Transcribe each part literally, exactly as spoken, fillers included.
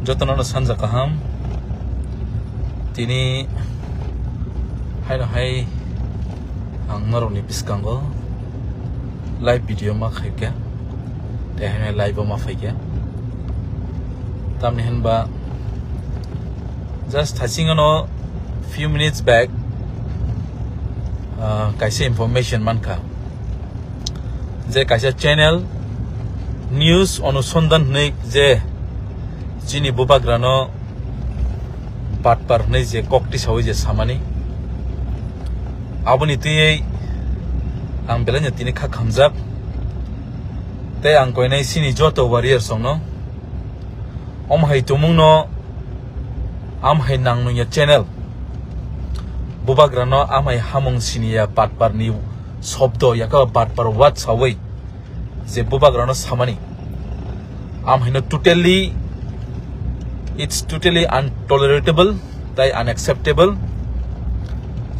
Jotono no sanja kaham. Tini haino hai ang norokni bwskango live video ma khaikha, tei haino live o ma phaikha. Tamni hinba just thaching ano few minutes back, ah, kaisa information mankha je kaisa channel News Anusandhan hwnwi je chini bubagrano batpar hwnwi je kok tisawi je samani, aboni twiwi ang belaino tini kha khamjak. Tei ang koinai chini joto warriors rokno, om hai tumungno, am hai nang nungya channel bubagrano am hai hamung siniya batparni sobdo yaka batpar word sawi je bubagrano samani, am haino totally, it's totally intolerable tei unacceptable.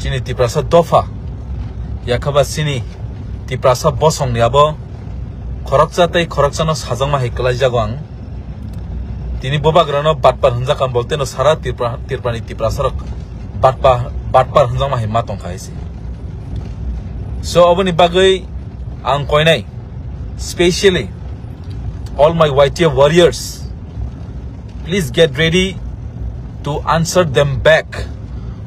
Chini Tiprasa dopha yakhaba chini Tiprasa bosongni abo khoroksa tei khoroksano sajangma hai kwlaijago ang. Tini bubagrano batpar hwnjakha, bolteno sara Tripura, Tripurani Tiprasarok batpa-, batpar hwnjakma hai ma tongkha hai se. So, oboni bagwi ang koinai, specially all my Y T F warriors, please get ready to answer them back.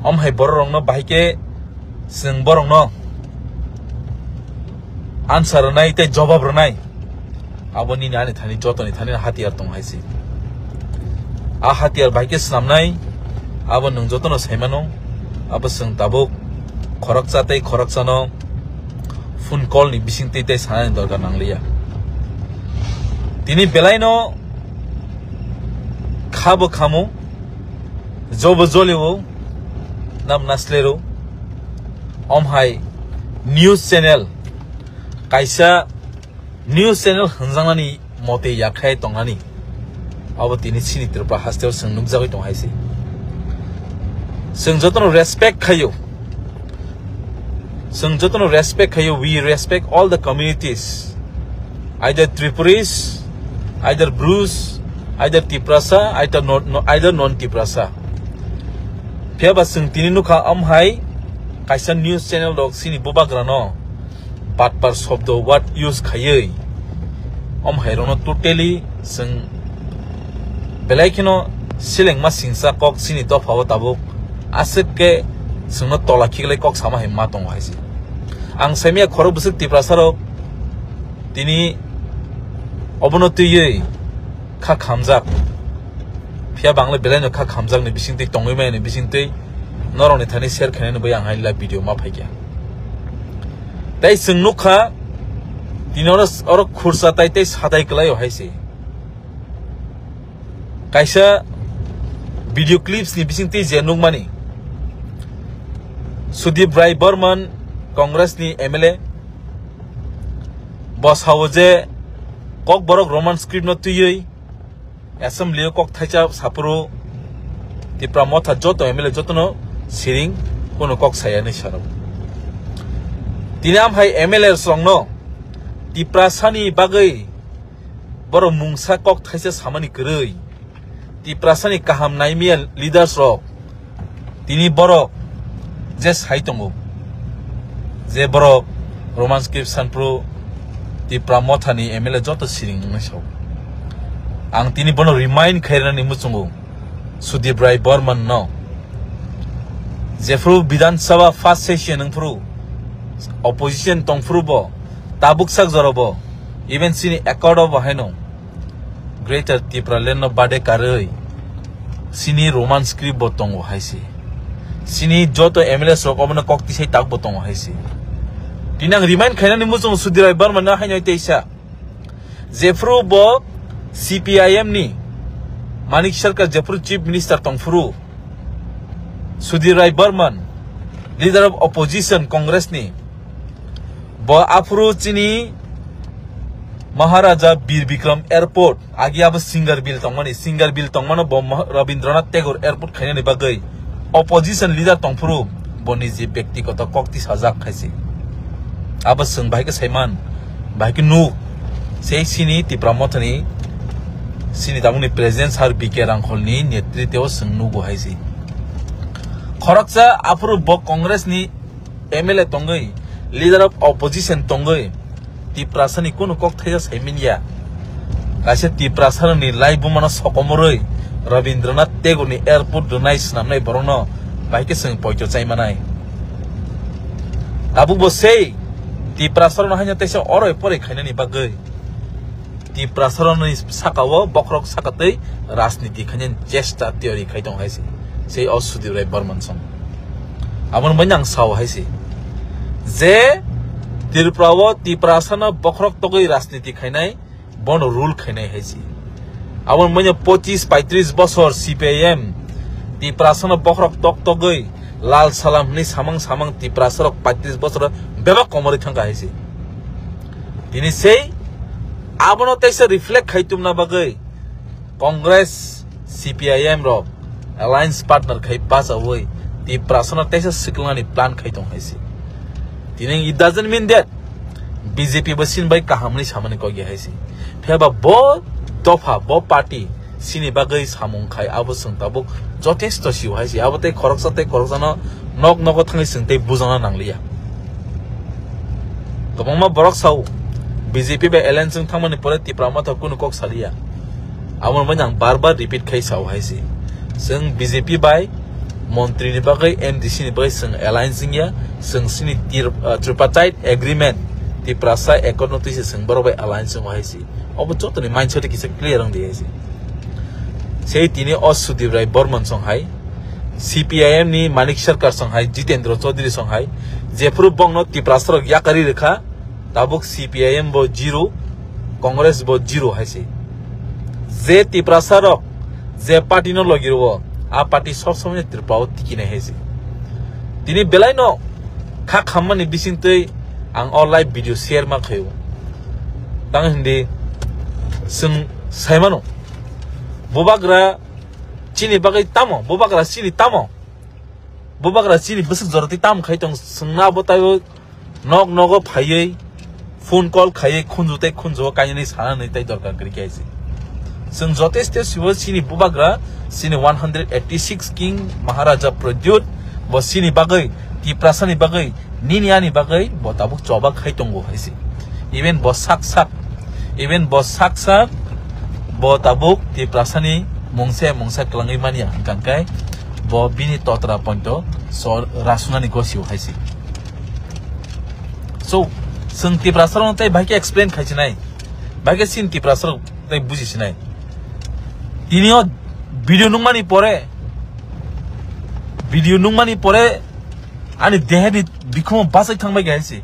Om hai bororokno bahai khe chwng borokno answer rwnai tei jobab rwnai. Abo nini ani thani jotoni thani hatiyar tong hai se. A hatiyar bai khe swnamnai, abo nwng jotono saimano, abo chwng tabuk khoroksa tei khoroksano phone call ni bising twi tei sanani dorkar nangliya. Tini belaino khabo khamo, jobo jolio, nam naslero, om hai news channel kaisa news channel hwnjaknani mote yakhai tongnani, abo tini chini Tripura hasteo chwng nukjagwi tong hai se. Chwng jotono respect khaio, chwng jotono respect khaio, we respect all the communities, either Tripuris, either Brus, either Tiprasa, either non, no, either non Tiprasa. Phiya ba chwng tini nukha, am hai kaisa news channel rok chini bubagrano batpar shobdo word use khaiwi, om hai rokno totally chwng belai kheno selengma singsa kok chini dophao tabuk aswk khe chwngno tola khiklai kok sama hai ma tongo hai se. Ang saimaya khorok bwswk Tiprasa rok tini obono twiwi kha khamjak. Phiya bangla belaino kha khamjakni bisingtwi tongwi mani bisingtwi norokni thani share khainani bai ang hai live video ma phaikha. Tei chwng nukha tini oro, oro khursa tai tei satai kwlaio hai se. Kaisa video clips ni bisingtwi je nukmani Sudip Rai Barman, Congress ni M L A, bo sao je Kokborok Roman script no twiwi Assembly o kok thaisa saphuru Tipra Motha joto M L A jotono siring, kono kok saya hinwi sano. Tini am hai M L A rokno Tiprasani bagwi borok mungsa kok thaisa samani kwrwi, Tiprasani kaham naimya leaders rok tini borok je sai tongo, je borok Roman script sanphuru Tipra Mothani M L A joto siring wngwi sao. Ang tini bono remind khairani muchungo Sudip Rai Barman no. Jephuru Bidhan Sabha first session wngphuru opposition tongphuru bo, tabuk sak jora bo, even chini accord o bo haino Greater Tipraland no bade karwi chini Roman script bo tongo hai se. Chini joto M L A rok obono kok tisai tak bo tongo hai se. Tini ang remind khainani muchung Sudip Rai Barman no haino teisa. Jephuru bo C P I M ni Manik Sarkar jephuru Chief Minister tongphuru, Sudip Rai Barman, Leader of Opposition Congress ni, bo aphuru chini Maharaja Bir Bikram Airport, agi abo Singarbil tongmani, Singarbil tongmano bo Mah-, Rabindranath Tagore Airport khainani bagwi opposition leader tongphuru bo niji byaktigoto kok tisajak khaisi. Abo chwng bahai khe saiman, bahai khe nuk, sei chini Tipra Mothani Chini tabukni President Sir B K Rangkholni netritwo chwng nugo hai se. Khoroksa aphuru bo Congressni M L A tongwi, Leader of Opposition tongwi, Tiprasani kunu kok thaisa saimanya. Kaisa Tiprasarokni laibumano sokomorwi Rabindranath Tagoreni airport rwnai swnamnai borokno bahai khe chwng poito chaimanai. Tabukbo sei Tiprasarokno haino teisa oroi poroi khainani bagwi Tiprasarokni sakao bokhorok sakatwi rajniti khainani chesta tiyari khai tong hai se. Sei o Sudip Rai Barman song. Aboni bagwi ang sao hai se. Je Tripura o Tiprasano bokhorok togwi rajniti khainai, bono rule khainai hai se. Aboni bagwi pochis paitris bosor C P I M Tiprasano bokhorok tok togwi lal salam hwnwi samang samang Tiprasarok paitris bosor bebak komorwi thangkha hai se. Tini sei abono teisa reflect khai tumna bagwi Congress, C P I M rok alliance partner khai bachawi Tiprasano teisa swklanani plan khai tong hai se. Tini it doesn't mean that B J P bo chini bai kaham hwnwi samani kok ya hai se. Phiya ba bo dopha, bo party chini bagwi samung khai abo chwng tabuk jotesto sio hai se. Abo tei khoroksa tei khoroksano nok nogo thangwi chwng tei bujana nangliya. Kwbangma borok sao, B J P bai alliance wng thangmani pore Tipra Motha kunu kok saliya. Abo rwmani ang bar bar repeat khai sao hai se. Chwng B J P bai montri ni bagwi, M D C ni bagwi chwng alliance wngya, chwng chini Tir-, ah, Tripartite Agreement, Tiprasa Accord no twi se chwng borok bai alliance wngo hai se. Obo jotoni mindset kisa clear wng di hai se. Sei tini o Sudip Rai Barman song hai, C P I M ni Manik Sarkar song hai, Jitendra Chaudhary song hai, jephuru bongno Tiprasa rok yakari rwkha, tabuk C P I M bo zero, Congress bo zero hai se. Je Tiprasa rok, je party no logi rwo, a party sob somoi Tripura o tiki nai hai se. Tini belai no kha khammani bising twi ang o live video share ma khaio. Tang hindi chwng saimano. Bubagra chini bagwi tamo, bubagra chini tamo. Bubagra chini bwswk joroti tam khai tong swngna abo taibo nok nogo phaiwi phone call khaiwi khunju tei khunju o kainwi sanani tei dorkar kwrwi khe hai se. Chwng jotesto sibo chini bubagra chini one hundred eighty six King Maharaja Pradyut bo chini bagwi Tiprasani bagwi nini ani bagwi bo tabuk choba khai tongo hai se. Even bo sak sak, even bo sak sak bo tabuk Tiprasani mungsa mungsa kwlangwi manya hwnkha khe bo bini totra pointo so rasunani gosio hai se. So, chwng Tiprasarokno tei bahai khe explain khai sinai, bahai khe chini Tiprasarok tei buji sinai. Tini o video nukmani pore, video nukmani pore ani deheni bikhumo bachai thangbai khe hai se.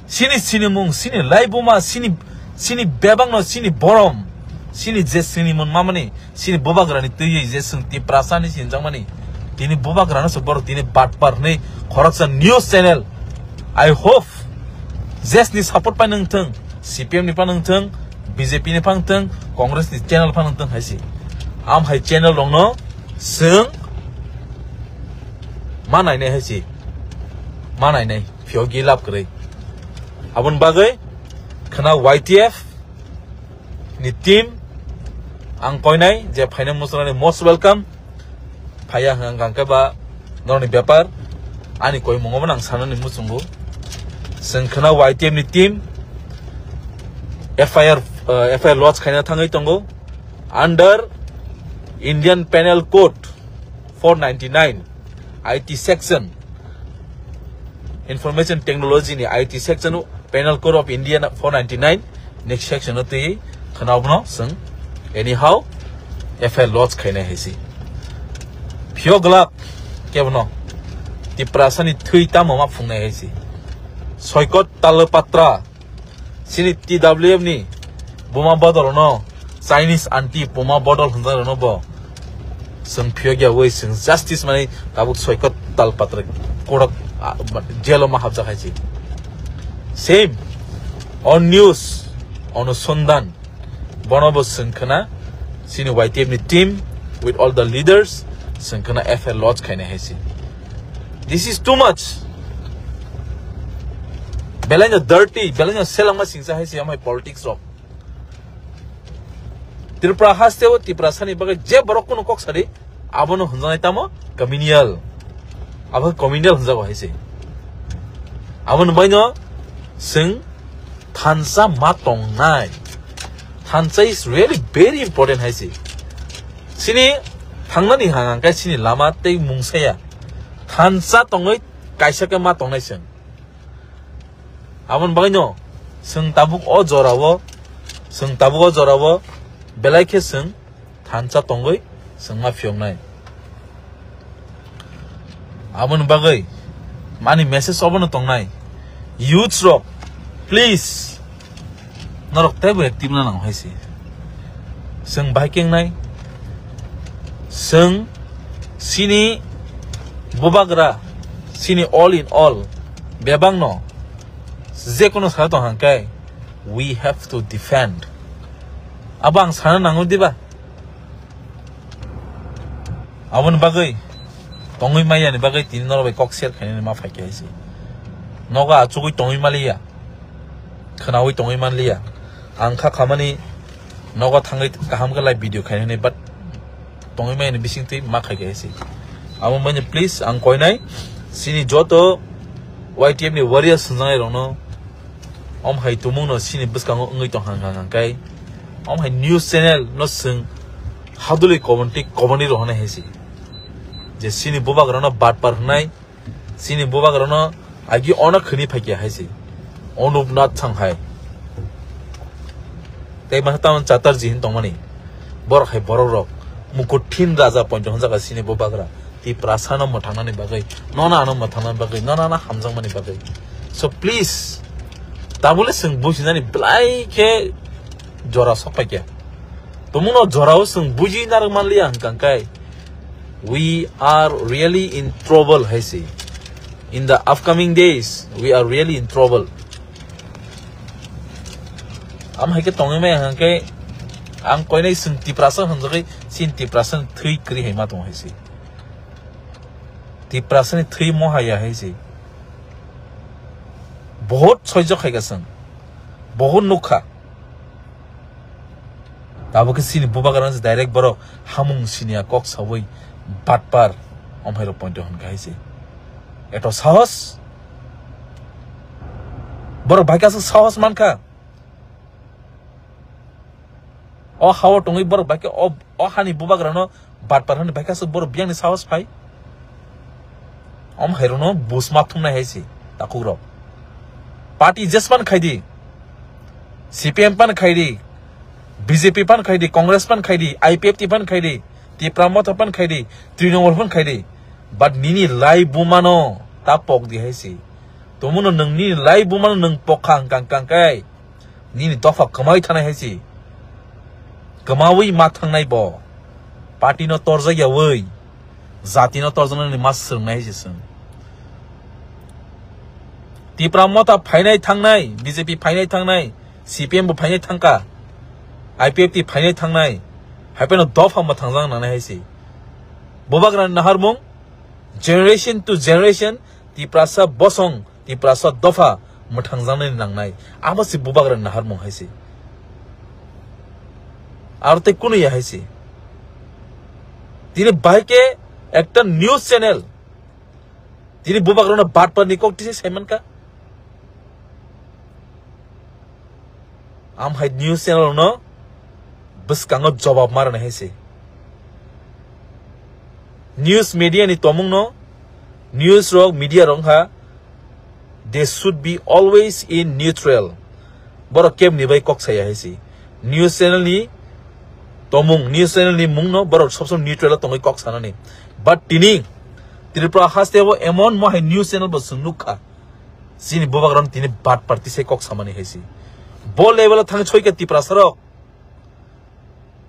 Chini sinimung, chini laibuma, chini, chini bebakno, chini borom, chini je sinimung mamani, chini bubagrani twiwi je chwng Tiprasani sinjakmani, tini bubagrano se borok tini batpar hwnwi khoroksa news channel. I hope jesni support pai nang thung, C P M ni pha nang thung, B J P ni pha nang thung, Congress ni channel pha nang thung hai se. Am hai channel rokno chwng ma nainai hai se. Ma nainai. Phiyok gi lab kwrwi. Aboni bagwi khwna Y T F ni team ang koinai je phainai muchungnani most welcome. Phaiya hwnkha hwnkhe ba norokni bepar ani koimungo bo nang sanani muchungo. Chwng khwna Y T F ni team F I R, eh, F I R lodge khaina thangwi tongo under Indian Penal Code four ninety-nine, I T section, Information Technology ni I T section o Penal Code of India na four ninety-nine next section o twi khwna bono chwng anyhow F I R lodge khainai hai se. Phiyok glak kebono Tiprasani thwi tamo ma phungnai hai se. Soikot Talapatra chini T W F ni buma bodol no Chinese anti buma bodol hwnjak rokno bo chwng phiyok ya wi chwng justice mani tabuk Soikot Talapatra kodok, ah, jail o ma hapjak hai se. Same on news, Anusandhan, bono bo chwng khwna chini Y T F ni team with all the leaders chwng khwna F I R lodge khainai hai se. This is too much. Belai no dirty, belai no selangma singsa hai se amai politics rok. Tripura haste o Tiprasa ni bagwi je borok kunu kok sadi, abono hwnjaknai tamo communal. Abo communal hwnjago hai se. Aboni baino chwng thansa ma tongnai. Thansa is really very important hai se. Chini thangnani hang hang khe chini lama tei mungsaya. Thansa tongwi kaisa khe ma tongnai chwng. Aboni bagwino chwng tabuk o jorao, chwng tabuk o jorao belai khe chwng thansa tongwi chwng ma phiyoknai. Aboni bagwi mani message obono tongnai. Youths rok, please, norok teibo active na nang hai se. Chwng bai kengnai. Chwng chini bubagra, chini all in all, bebakno je kono sa tong hang khe, we have to defend. Abo ang sana nango diba? Aboni bagwi tongwi maya ni bagwi tini norok bai kok share khainani ma phai khe hai se. Nogo achugwi tongwi maliya. Khwnawi tongwi manliya. Ang kha khamani nogo thangwi kaham khe live video khainani, but tongwi maya ni bising twi ma khai khe hai se. Abo manya please ang koinai chini joto Y T F ni warriors hwnjaknai rokno, om hai tumung no chini bwskango wngwi tong hang hang hang kai. Om hai news channel no chwng hadulwi commentary, commentary rohonai hai se. Je chini bubagra no batpar hwnai, chini bubagra no agi ono khwni phai khe hai se. Onupnath Sanghai. Tei ma tamo Chatterjee hin tongmani. Borok hai borok rok. Mukuthin raja pointo hwnjak chini bubagra. Tiprasa no mwthangnani bagwi, nona ano mwthangnani bagwi, nona ano hamjakmani bagwi. So please, tabule chwng businani belai khe jora sok pai khe. Tumuno jorao chwng buji narwk manliya hwnkha khe, we are really in trouble hai se. In the upcoming days, we are really in trouble. Am hai khe tongwi maya hwnkha khe, ang koinai chwng Tiprasa hwnjagwi, chini Tiprasa thwi kwrwi hai ma tong hai se. Tiprasani thwi mohaya hai se. Bohot soijo khaika chwng. Bohot nukha. Tabuk khe chini bubagra se direct borok hamung siniya kok sawi batpar omhairok pointo hwn kha hai se. Eto sahos. Borok bai kasa sahos mankha. O hao tongwi borok bai khe o, o hani bubagrano batpar hwnwi bai khe aswk borok biyangni sahos phai. Om hairokno bus ma thumnai hai se takhuk rok. Party jesman khai di. C P M pan khai di. B J P pan khai di. Congress pan khai di. I P F T pan khai di. Tipra Motha pan khai di. Trinamool pan khai di. But nini lai bumano ta pok di hai se. Tomono nwng nini lai bumano nwng pokha hwnkha hwnkha khe. Nini dopha kwmawi thanai hai se. Kwmawi ma thangnai bo. Party no torjak yawi. Jati no torjaknani ma swrwngnai hai se chwng. Tipra Motha phainai thangnai, B J P phainai thangnai, C P M bo phainai thangkha, I P F T phainai thangnai. Hai phano dopha mwthangjak nangnai hai se. Bubagrani naharmung, generation to generation, Tiprasa bosong, Tiprasa dopha mwthangjaknai nangnai. Abo se bubagrani naharmung hai se. Aro tei kunu ya hai se. Tini bai khe ekta news channel. Tini bubagrano batpar ni kok tise saiman ka. Am hai news channel no bwskango jobab ma rwnai hai se. News media ni tomung no, news rok, media rok wngkha, they should be always in neutral. Borok kebni bai kok saya hai se. News channel ni tomung, news channel ni mung no borok sob sob neutral o tongwi kok sanani. But tini Tripura haste o emon mo hai news channel bo chwng nukha. Chini bubagrano tini batpar tisai kok samani hai se. Bo level o thang soika Tiprasa rok.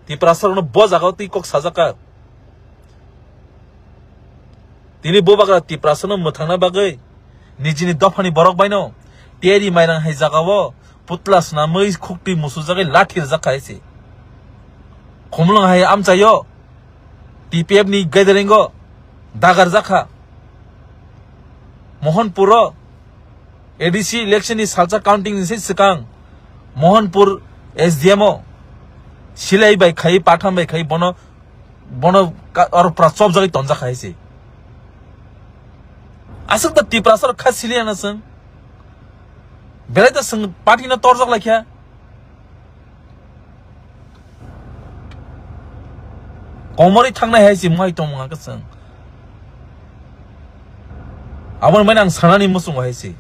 Tiprasa rokno bo jaga o twi kok sajak kha. Tini bubagra Tiprasa no mwthangna bagwi nijini dophani borok baino teri mairang hai jaga o putla swnamwi khuktwi musujagwi lathi rwjak kha hai se. Khumulwng hai amchaio T P F ni gathering o dagar jakha. Mohanpur o A D C election ni salsa counting ni se swkang Mohanpur S D M o Silai bai khai, patham bai khai, bono, bono ka-, oro pura chopjagwi tonjak hai se. Aswk ta Tiprasa rok kha siliya na chwng. Belai ta chwng party no torjak lai kha. Komorwi thangnai hai se, mwai tongmung khe chwng. Aboni mane ang sanani muchungo hai se.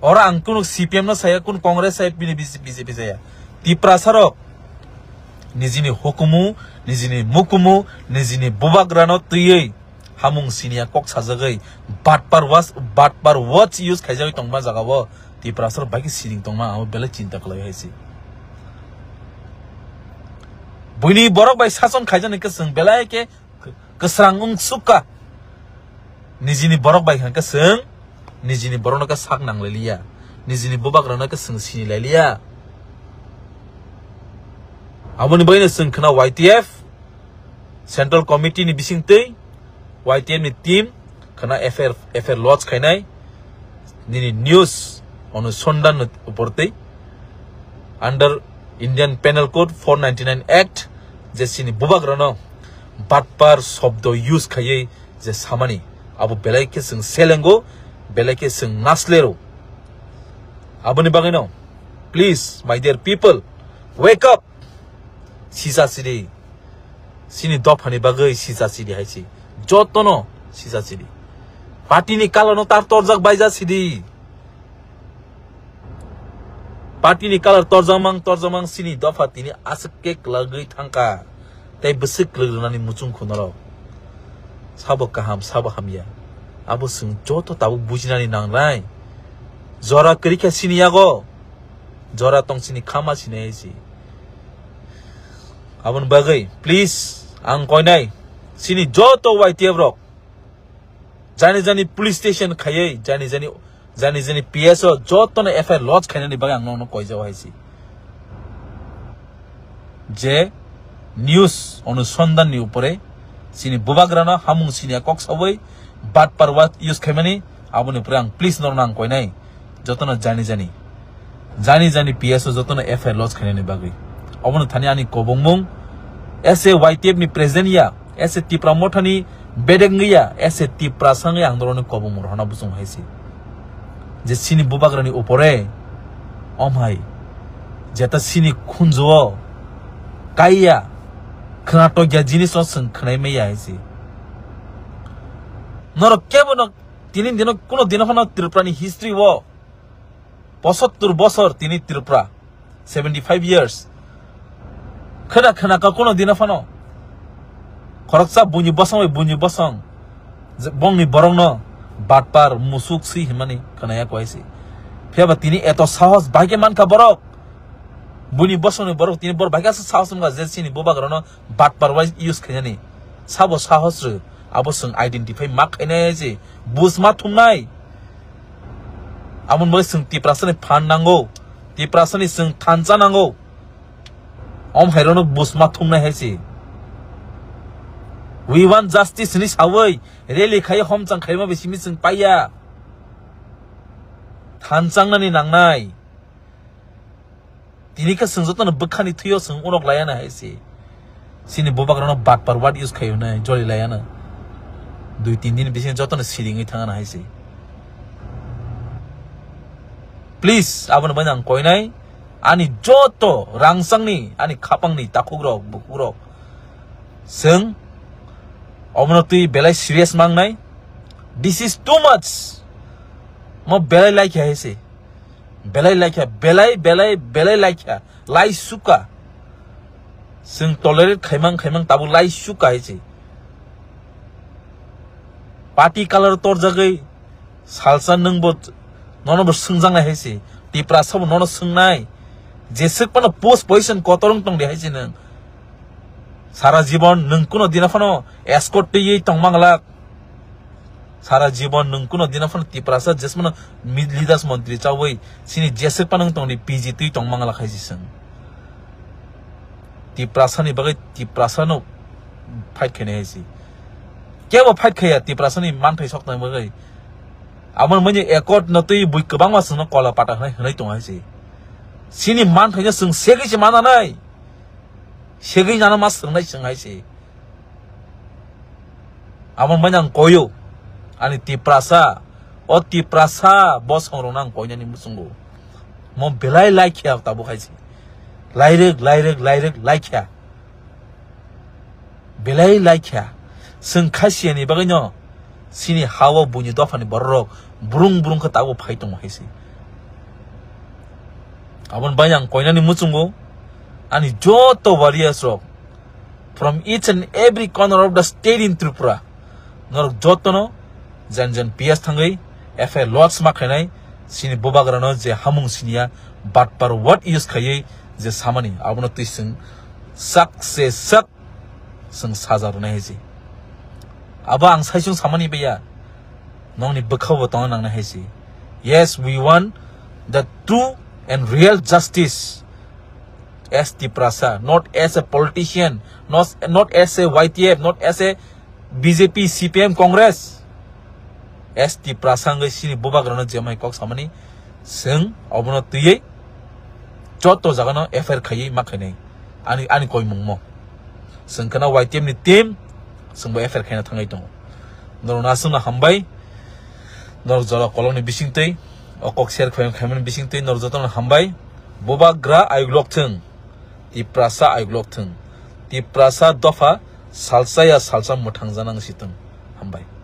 Oro ang kunu C P M no saya, kunu Congress saya, bini B J P saya. Tiprasa rok nijini hukumu, nijini mukumu, nijini bubagrano twiwi hamung siniya kok sajagwi batpar was, batpar words use khaijagwi tongma jagao Tiprasa rok bai khe siring tongma, abo belai chinta khlai hai se. Buini borok bai sason khaijani khe chwng belai khe kwsrang wng sukha. Nijini borok bai hwnkhe chwng nijini borokno khe sak nang lai liya, nijini bubagrano khe chwng sini lai liya. Aboni bagwino chwng khna Y T F Central Committee ni bisingtwi Y T F ni team khna F I R, F I R lodge khainai nini news onusondhan ni upor twi under Indian Penal Code four ninety-nine Act je chini bubagrano batpar shobdo use khaiwi je samani, abo belai khe chwng selengo, belai khe chwng naslero. Aboni bagwino, please, my dear people, wake up! Sisa sidi. Sini dophani bagwi sisa sidi hai si. Jotono sisa sidi. Party ni colour no tar torjak baija sidi. Party ni colour torjamang, torjamang sini dopha tini aswk khe kwlagwi thangkha. Tei bwswk kwlwk rwnani muchung khunarok. Sabo kaham, sabo hamya. Abo chwng joto tabuk bujinani nangnai. Jora kwrwi kha sini yago. Jora tong sini khama sinai si. Aboni bagwi, please, ang koinai. Sini joto Y T F rok. Jani jani police station khaiwi, jani jani, jani jani P S o jotono F I R lodge khainani bagwi ang nono koijao hai si. Je news onusondhan ni upore sini bubagrano hamung siniya kok sawi batpar word use khaimani, aboni upore ang please norno ang koinai. Jotono jani jani. Jani jani P S o jotono F I R lodge khainani bagwi. Obono thani ani kobongmung, as a Y T F ni president ya, as a Tipra Motha ni bedek wngwi ya, as a Tiprasa wngwi ang norokni kobongmung rohorna bwswng hai se. Je sini bubagrani upore, om hai, jeta sini khunjuo, kaiya, khwnatok ya jinis no chwng khwnai maya hai se. Norok kebo no tini dino kuno dino phano Tripura ni history o Pochattor bosor tini Tripura, seventy five years. Khwna khwna ka kuno dino phano. Khoroksa buini bosong bai buini bosong. Je bongni borokno batpar musuk si himani khwnaya kwai si. Phiya ba tini eto sahos bai khe mankha borok. Buini bosongni borok tini borok bai khe sahos wngkha je chini bubagrano batpar wai use khainani. Sabo sahos rw. Abo chwng identify ma khainai se, buj ma thumnai. Aboni bagwi chwng Tiprasani phan nango, Tiprasani chwng thansa nango. Om hairokno buj ma thumnai hai se. We want justice hinwi sawi rally khai homchang khaima bai simi chwng paiya. Thansangnani nangnai. Tini khe chwng jotono bwkhani thwio chwng unok laiya na hai se. Chini bubagrano batpar word use khaio nai, joli laiya na. Dui tin din bisingo jotono siringwi thangna hai se. Please, aboni bagwi ang koinai, ani joto rangchangni, ani khapangni takhukrok, bukhukrok, chwng omono twi belai serious mangnai. This is too much. Mo belai laikha hai se. Belai laikha, belai, belai, belai laikha, lai suka. Chwng tolerate khaimang, khaimang tabuk lai suka hai se. Party colour torjagwi salsa nwngbo nono bo swngjaknai hai se. Tiprasa bo nono swngnai. Jeswk phano post position kotor wng tongdi hai se nwng. Sara jibon nwng kuno dina phano escort twiwi tongma glak. Sara jibon nwng kuno dina phano Tiprasa jesmano mi-, leaders montri chawi sini jeswk phano wng tongdi P G twi tongma glak hai se chwng. Tiprasani bagwi Tiprasano fight khainai hai se. Kebo fight khaiya Tiprasani manthai soknai bagwi. Aboni manya accord no twi bui kwbangma chwngno kola pata hwnwi hwnwi tongo hai se. Sini manthaino chwng segwi se mananai. Segwi nano ma swngnai swng hai se. Aboni bai ang koyo. Ani Tiprasa, o Tiprasa bosong rokno ang koinani muchungo. Mo belai laikha tabuk hai se. Lairek, lairek, lairek laikha. Belai laikha. Swng kha siyani bagwi no. Sini ha-o buini dophani borok rok brung brung khe tabuk phai tongo hai se. Aboni bai ang koinani muchungo ani joto warriors rok from each and every corner of the state in Tripura. Norok jotono jen jen P S thangwi F I R lodge ma khainai sini bubagrano je hamung siniya batpar word use khaiwi je samani abono twi swng sak se sak swng saja rwnai hai se. Abo ang saichung samani baiya. Nongni bwkhao bo tongna nangnai hai se. Yes, we want the true and real justice as Tiprasa, not as a politician, not, not as a Y T F, not as a B J P, C P M, Congress. As Tiprasa wngwi sini bubagrano je mai kok samani, swng obono twiwi joto jagano F I R khaiwi ma khainai ani, ani koimungmo. Swng kheno Y T F ni team, swngbo F I R khaina thangwi tongo. Norokno aswkno hambai, norok jora kolokni bisingtwi, o kok share khaimani bisingtwi norok jotono hambai. Bubagra ayuk lok thung, Tiprasa ayuk lok thung, Tiprasa dopha salsa ya salsa mwthang janang si thung. Hambai.